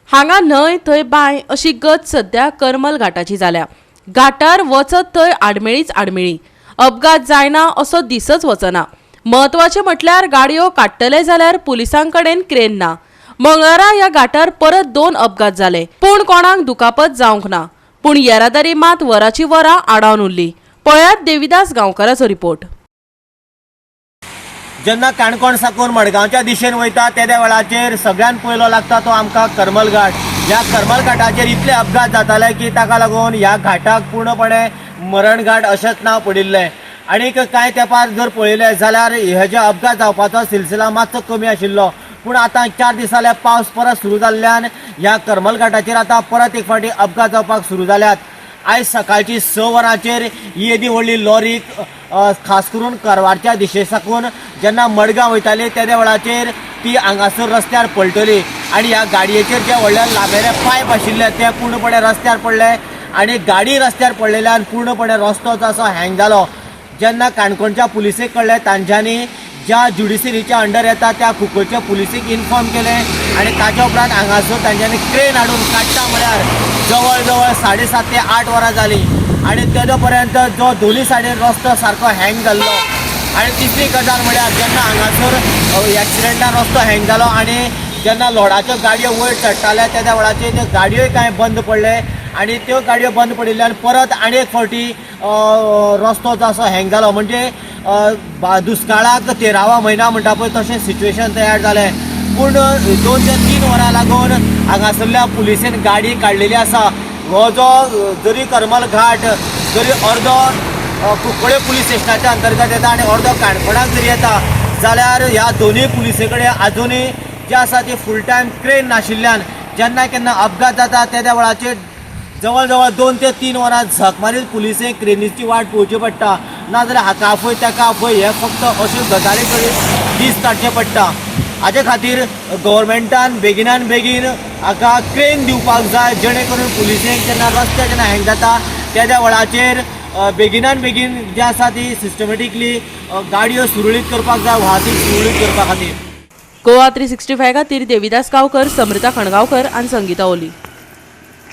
हांगा न्हंय थंय बांय अशी गत सध्या करमल घाटाची जाल्या. घाटार वचत थंय आडमेळीच आडमेळी. अपघात जायना असो दिसच वचना. म्हत्वाचें म्हटल्यार गाडयो काडटले जाल्यार पुलिसां कडेन क्रेन ना. मंगळारा ह्या घाटार परत 2 अपघात जाले, पूण कोणाक दुखापत जावंक ना. पूण येरादारी मात वराची वरां आडावन उरली. पळयात देविदास गांवकाराचो रिपोर्ट. जेन्ना काणकोण साकून मडगांवच्या दिशेन वयता तेद्या वेळाचेर सगळ्यान पयलो लागता तो आमकां करमल घाट. ह्या करमल घाटाचेर इतले अपघात जाताले की ताका लागून ह्या घाटाक पूर्णपणे मरण घाट अशेंच नांव पडिल्लें. आनीक कांय तेंपार जर पळयलें जाल्यार हे जे अपघात जावपाचो सिलसिला मातसो कमी आशिल्लो, पूण आतां 4 दिसांले पावस परत सुरू जाल्ल्यान ह्या करमल घाटाचेर आतां परत एक फावटी अपघात जावपाक सुरू जाल्यात. आयज सकाळची 6 वरांचेर ही येदी व्हडली लॉरी खास करून कारवारच्या दिशे साकून जेन्ना मडगांव वयताली तेद्या वेळाचेर ती हांगासर रस्त्यार पलटली आनी ह्या गाडयेचेर जे व्हडले लांबेले पायप आशिल्ले ते पूर्णपणे रस्त्यार पडले आनी गाडी रस्त्यार पडलेल्यान पूर्णपणे रस्तो जो आसा हँग जालो. जेन्ना काणकोणच्या पुलिसेक कळ्ळें तांच्यांनी ज्या ज्युडिशरीच्या अंडर येता त्या कुंकळच्या पुलिसेक इन्फॉर्म केलें आनी ताच्या उपरांत हांगासर तांच्यांनी क्रेन हाडून काडटा म्हळ्यार जवळ जवळ 7.5 ते 8 वरां जालीं आनी तेदो पर्यंत जो दोनी सायडीन रस्तो सारको हँग जाल्लो. आनी तिसरी गजाल म्हळ्यार जेन्ना हांगासर एक्सिडंटान रस्तो हँग जालो आनी जेन्ना लोडाच्यो गाडयो वयर चडटाले तेद्या वेळाचेर त्यो गाडयोय कांय बंद पडले आनी त्यो गाडयो बंद पडिल्ल्यान परत आनी एक फावटी रस्तो जो आसा हँग जालो. म्हणजे दुष्काळाक 13वा म्हयना म्हणटा पळय तशें सिच्युएशन तयार जालें. पूण 2 ते 3 वरां लागून हांगासरल्या पुलिसेन गाडी काडलेली आसा. हो जो जरी करमल घाट जरी अर्दो कुंकळे पुलीस स्टेशनाच्या अंतर्गत येता आनी अर्दो काणकोणाक जरी येता जाल्यार ह्या दोनूय पुलिसे कडेन आजुनूय जे आसा ती फूल टायम क्रेन नाशिल्ल्यान जेन्ना केन्ना अपघात जाता तेद्या वेळाचेर जवळ जवळ 2 ते 3 वरां झक मारीत पुलिसेक क्रेनीची वाट पळोवची पडटा, नाजाल्यार हाका आपय ताका आपय हे फक्त अश्यो गजाली करीत दीस काडचे पडटा. हाजे खातीर गव्हर्मेंटान बेगिनान बेगीन हाका क्रेन दिवपाक जाय, जेणे करून पुलिसेक जेन्ना रस्ते जेन्ना हँग जाता तेद्या वेळाचेर बेगिनान बेगीन जे आसा ती सिस्टमॅटिकली गाडयो सुरळीत करपाक जाय, वाहतूक सुरळीत करपा खातीर. गोवा 365 खातीर देविदास गांवकर, समृता खणगांवकर आनी संगीता ओली.